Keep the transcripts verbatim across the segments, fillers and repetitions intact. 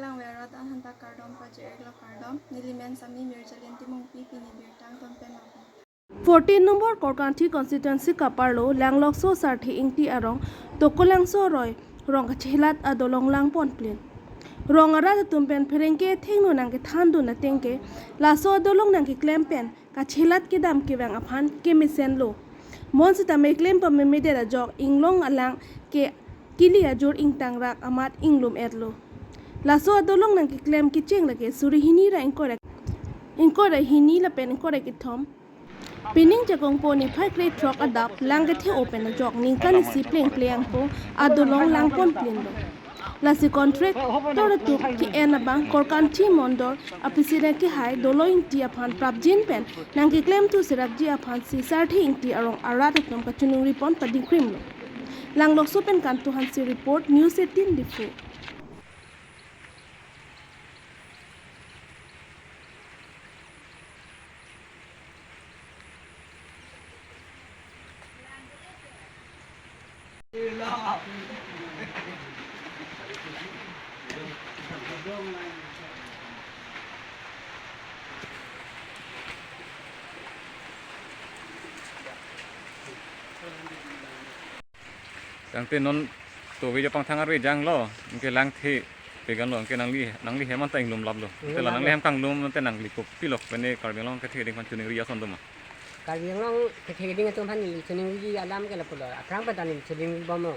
Ang verat ahan ta kardom pajir-iklo, kardom. Neli men Sami Mirjalin Timungpi, pini birta angton pen ako. Fourteen number Korkanthi constituency kaparlo Langlokso Sarthe Ingti arong Tokolangso Roy rong kachelat adolong langpon plin. Rong arat atum pen pherangke thengno nangkethandun ateng ke laso adolong nangkeklem pen kachelat kedam kevang aphan kemesenlo. Mon sitame klem pamemedet ajok inglong alang ke kili ajur ingtangrak amat inglum-etlo. Laso adolong nangkeklem kecheng lake suri hini ra ingkoi ra, ingkoi ra hini lapen ingkoi ra kethom. Pining Jakongpo niphai krethrok adap lang kethe-o pen ajok ningkan isi plengple angpo adolong langpon plinlo. Lasi contractor atum ke-en abang Korkanthi Mondol a-president kehai Dolo Ingti aphan prapjin pen nangkeklemthu serakji aphansi Sarthe Ingti arong arat atum kachiningri pon padikrimlo. Langlokso pen Kantu Hanse report, News eighteen Diphu. Tangte non to video pangthang arve janglo, anke langthe pegan lo, anke nangli, nangli hem anta inglum laplo. Inglum Tela nangli laplo. Hem kanglum, ante nangli kopilok, pene Karbi Anglong kethe keding aphan chiningri ason doma. Karbi Anglong kethe keding atum aphan neli chiningri alam ke lapulo. Aphrang pen ta neli chiningri bomlo.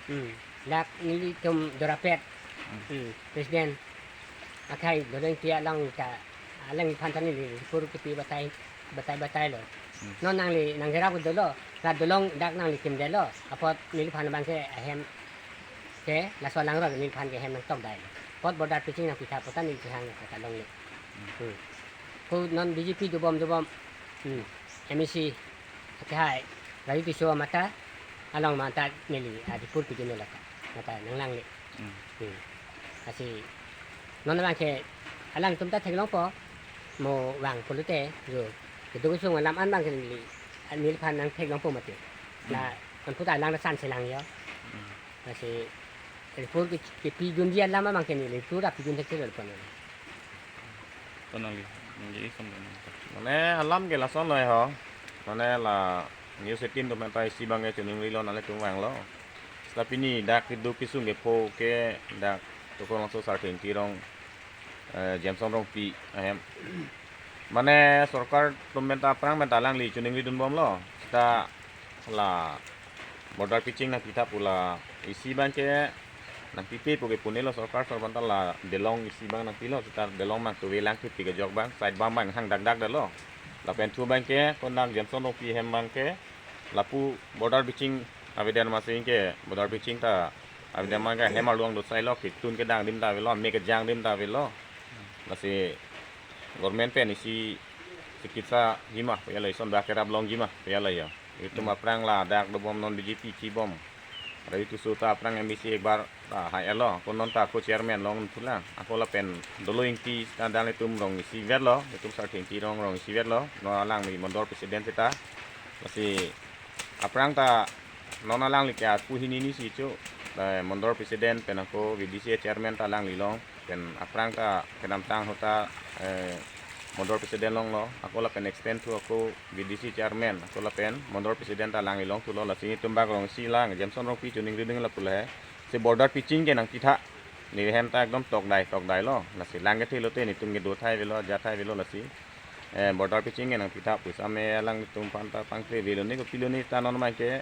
Hmm. Dak nelitum dorapet. Hmm. Hmm. President akhai Dolo Ingti alang ta, alangphan ta neli pur kipi batai, batai, batailo. Hmm. Non nangli nanggerap dolo, la dolong dak nangli kimdetlo. Apot neliphan abang ke ahem ke laso alang ro neliphan ke hem nangtokdai. Apot border pitching nangpitha pu ta neli kehang kata longle. Hmm. Ko non B J P dobom dobom. Hmm. M A C akhai Raju Tisso mata along mata neli adipur pidino lata. Mata nanglangle. Hmm. Hmm. Lasi non abang ke alangtum ta theklongpo, mo vang pulote jo keduk kesung alam an abang ke neli, neliphan nangtheklongpo mati. La Hmm. anputa alang ta san selang jo. Hmm. Lasi report ke, kepidunji alam abang ke neli report apidun thekthelo pon. To nangli, nangli isom dun. Mane alam ke lasonlo ho. Mane la News eighteen atum pen ta isi abang ke chiningrilo nanglitum vanglo. Seta pini dak keduk kesung kepho ke dak Tokolangso Sarthe Ingti arong, eh, Jameson Rongpi ahem. Mane sorkar atum pen ta aphrang pen ta alangli chiningridunbomlo. Seta la border pitching nangpitha pu la isi abang ke nangpipe pu ke punelo sorkar, sorkar pen ta la dolong isi abang nangpilo, seta dolong abang tuve lang thupi kejok abang, side abang abang hang dakdak detlo. Lapen thu abang ke konat Jameson Rongpi ahem abang ke lapu border pitching avedet masi ke border pitching ta avedet abang ke hem arlo angdut sailo, ketun kedang adim ta avelo, me kejang adim ta avelo. Lasi government pen isi chikitsa jima puyalo, ison ba kerap longjima puyalo jo. Itum Hmm. aphrang ladak dobom non B J P chibom. Raju Tisso ta aphrang M A C ekbar ta hai-etlo. Ko non ta ko chairman longthulang. Ako lapen Dolo Ingti ta dan itum rong isivetlo. Itum Sarthe Ingti arong rong isivetlo. Non alangli Mondol president seta. Lasi aphrang ta non alangli ke apu hini ni si chu. Eh, Mondol president pen ako V D C chairman ta alangli long. Pen aphrang ta kedamtang ahut ta, eh, Mondol president longlo, ako lapen extend thu ako V D C chairman, ako lapen Mondol president ta alangli longthulo, lasi netum bak rong isi lang, Jameson Rongpi chiningridun lapu lahei. Si border pitching ke nangpitha, neli hem ta ekdom tokdai, tokdailo, lasi lang kethe lote netum kedo thai avelo, ja thai avelo lasi. Eh, border pitching ke nangpitha pu same alangtum aphan ta pangkle avelo ni kopilo ni ta non abang ke